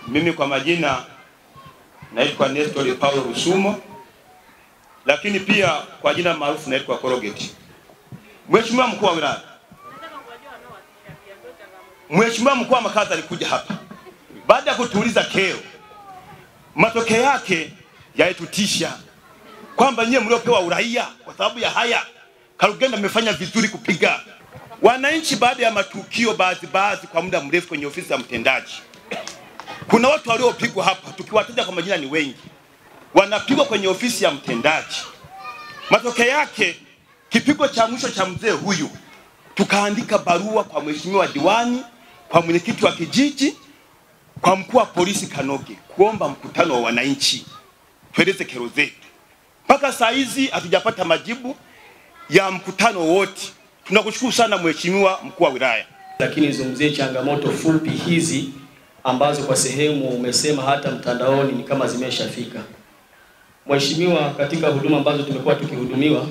Mimi kwa majina naitwa Nestor Paulo Rusumo, lakini pia kwa jina maarufu naitwa Korogeti. Mheshimiwa mkuu wa wilaya, Mheshimiwa mkuu wa makazi alikuja hapa baada ya kutuuliza kero. Matokeo yake yalitutisha kwamba nyie mliopewa uraia kwa sababu ya haya Kalugenda mmefanya vizuri kupiga wananchi. Baada ya matukio baadhi kwa muda mrefu kwenye ofisi ya mtendaji, kuna watu waliopigwa hapa, tukiwataja kwa majina ni wengi, wanapigwa kwenye ofisi ya mtendaji. Matokeo yake kipigo cha mwisho cha mzee huyu, tukaandika barua kwa mheshimiwa diwani, kwa mwenyekiti wa kijiji, kwa mkuu wa polisi Kanoge, kuomba mkutano wa wananchi tueleze kero zetu. Mpaka saa hizi hatujapata majibu ya mkutano wote. Tunakushukuru sana mheshimiwa mkuu wa wilaya. Lakini zungumzie changamoto fupi hizi ambazo kwa sehemu umesema hata mtandaoni ni kama zimeshafika. Mheshimiwa, katika huduma ambazo tumekuwa tukihudumiwa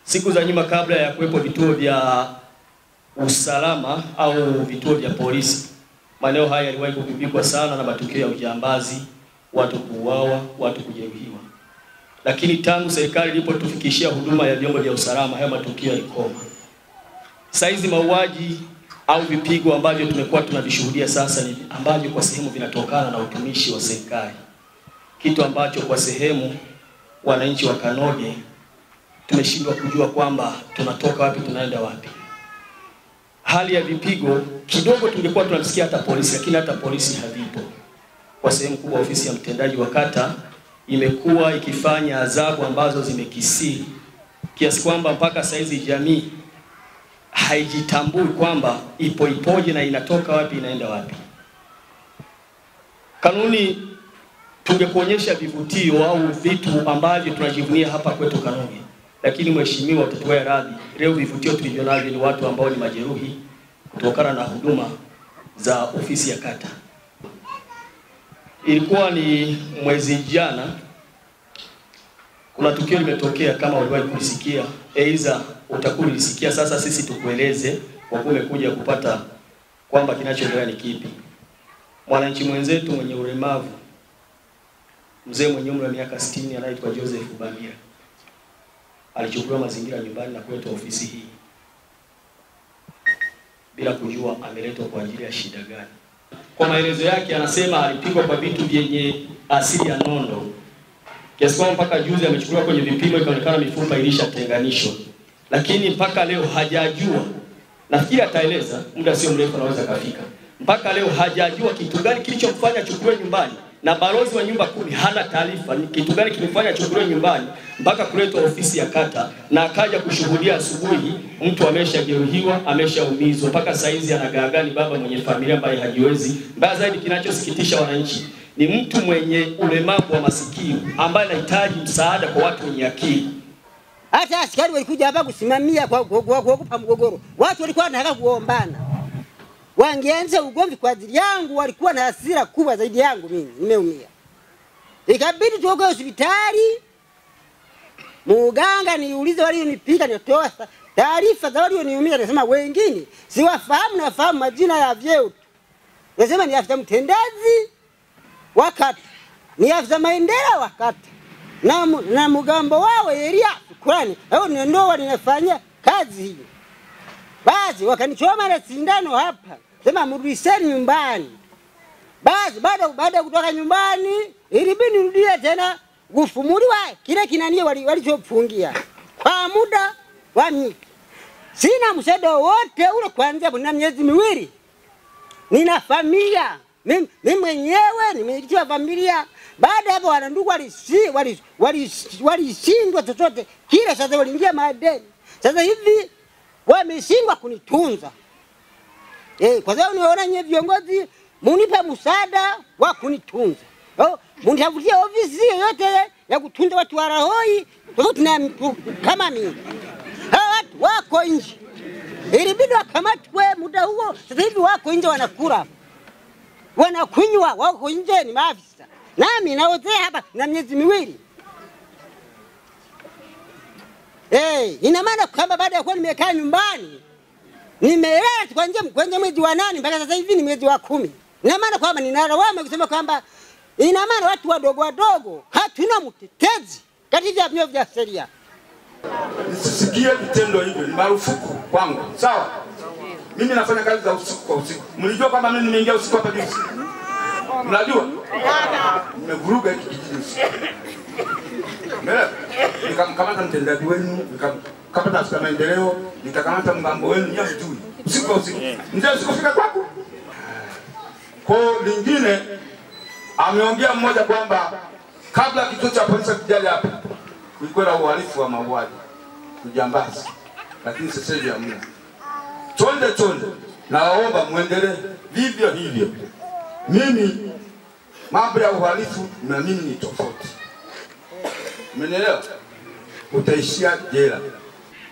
siku za nyuma kabla ya kuwepo vituo vya usalama au vituo vya polisi, maeneo haya yaliwahi kugubikwa sana na matukio ya ujambazi, watu kuuawa, watu kujeruhiwa. Lakini tangu serikali ilipotufikishia huduma ya vyombo vya usalama, hayo matukio yalikoma. Saizi mauaji au vipigo ambavyo tumekuwa tunavishuhudia sasa ni ambavyo kwa sehemu vinatokana na utumishi wa serikali. Kitu ambacho kwa sehemu wananchi wa Kanoge tumeshindwa kujua kwamba tunatoka wapi tunaenda wapi. Hali ya vipigo kidogo tungekuwa tunamsikia hata polisi, lakini hata polisi havipo. Kwa sehemu kubwa ofisi ya mtendaji wa kata imekuwa ikifanya adhabu ambazo zimekisiri kiasi kwamba mpaka saizi jamii haijitambui kwamba ipo ipoje na inatoka wapi inaenda wapi. Kanuni tungekuonyesha vivutio au vitu ambavyo tunajivunia hapa kwetu Kanoge, lakini mheshimiwa utatuwa radhi, leo vivutio tulivyonavyo ni watu ambao ni majeruhi kutokana na huduma za ofisi ya kata. Ilikuwa ni mwezi jana, kuna tukio limetokea kama uliwahi kulisikia, aidha utakuwa ulisikia, sasa sisi tukueleze kwa kuwa umekuja kupata kwamba kinachoendelea ni kipi. Mwananchi mwenzetu mwenye ulemavu, mzee mwenye umri wa miaka 60 anaitwa Joseph Bamira, alichukuliwa mazingira nyumbani na kuletwa ofisi hii bila kujua ameletwa kwa ajili ya shida gani. Kwa maelezo yake anasema alipigwa kwa vitu vyenye asili ya nondo, kiasi kwamba mpaka juzi amechukuliwa kwenye vipimo ikaonekana mifupa ilishatenganishwa, lakini mpaka leo hajajua. Nafikiri ataeleza muda sio mrefu anaweza kafika. Mpaka leo hajajua kitu gani kilichomfanya achukuliwe nyumbani, na balozi wa nyumba 10 hana taarifa ni kitu gani kilimfanya achukuliwe nyumbani mpaka kuletwa ofisi ya kata, na akaja kushuhudia asubuhi mtu ameshajeruhiwa, ameshaumizwa, mpaka saizi anagaagani baba mwenye familia ambaye hajiwezi. Mbaya zaidi, kinachosikitisha wananchi ni mtu mwenye ulemavu wa masikio ambaye anahitaji msaada kwa watu wenye akili. Hata askari walikuja hapa kusimamia kwa kuogopa mgogoro. Watu walikuwa wanataka kuombana. Wangeanza ugomvi kwa ajili yangu, walikuwa na hasira kubwa zaidi yangu mimi, nimeumia. Ikabidi tuoke hospitali. Muganga niulize walionipiga, nitoa taarifa za walioniumiza, nasema wengine siwafahamu, nafahamu majina ya vyeo. Nasema ni afisa mtendaji wakati, ni afisa maendeleo wakati. Na mgambo wao Elia Shukrani, hao ndio walinafanyia kazi hiyo. Basi wakanichoma na sindano hapa. Sema mrudisheni nyumbani. Basi baada kutoka nyumbani ilibidi nirudie tena kufumuliwa kile kinanie walichofungia kwa muda wa miki. Sina msaada wote ule kuanzia na miezi miwili. Nina familia. Mimi mwenyewe nimeitia familia. Baada hapo wana ndugu walishindwa chochote kile, sasa waliingia madeni. Sasa hivi wameshindwa kunitunza. Kwa sababu niwaona nyie viongozi munipe msaada wa kunitunza. Munitafutie ofisi yoyote ya kutunza watu wa Rahoi, tofauti na kama mimi. Hawa watu wako nje. Ilibidi wakamatwe muda huo. Sasa hivi wako nje wanakula, wanakunywa, wako nje ni maafisa. Nami naozea hapa na miezi miwili. Ina maana kwamba baada ya kuwa nimekaa nyumbani, nimelala kuanzia mwezi wa 8 mpaka sasa hivi ni mwezi wa 10. Ina maana kwamba ninalawama kusema kwamba ina maana watu wadogo wadogo hatuna mtetezi katika vyombo vya sheria. Nisisikie vitendo hivyo, ni marufuku kwangu. Sawa? Mimi nafanya kazi za usiku kwa usiku. Mlijua kwamba mimi nimeingia usiku hapa juzi? Mnajua? Nimevuruga hiki kijiji usiku. Nikamkamata mtendaji wenu, nikamkamata afisa maendeleo, nikakamata mgambo wenu, nyinyi mjui. Usiku kwa usiku. Mzee usikufika kwako. Kwa lingine ameongea mmoja kwamba kabla kituo cha polisi kijaje hapa kulikuwa na uhalifu wa mauaji, ujambazi, lakini sasa hivi hamna. Chonde chonde, nawaomba muendelee vivyo hivyo. Mimi mambo ya uhalifu na mimi ni tofauti. Mmenielewa? Utaishia jela.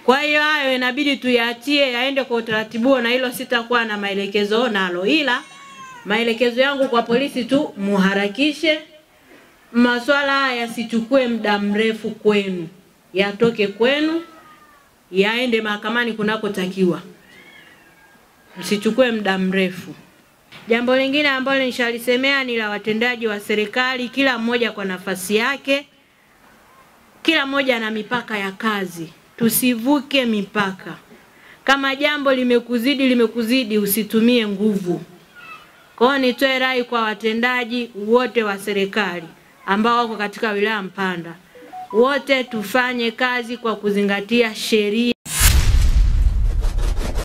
Kwa hiyo hayo inabidi tuyaachie yaende kwa utaratibu, na hilo sitakuwa na maelekezo nalo, ila maelekezo yangu kwa polisi tu muharakishe masuala yasichukue muda mrefu kwenu, yatoke kwenu yaende mahakamani kunakotakiwa, msichukue muda mrefu. Jambo lingine ambalo nishalisemea ni la watendaji wa serikali, kila mmoja kwa nafasi yake, kila mmoja ana mipaka ya kazi, tusivuke mipaka. Kama jambo limekuzidi limekuzidi, usitumie nguvu. Kwa hiyo nitoe rai kwa watendaji wote wa serikali ambao wako katika wilaya Mpanda, wote tufanye kazi kwa kuzingatia sheria.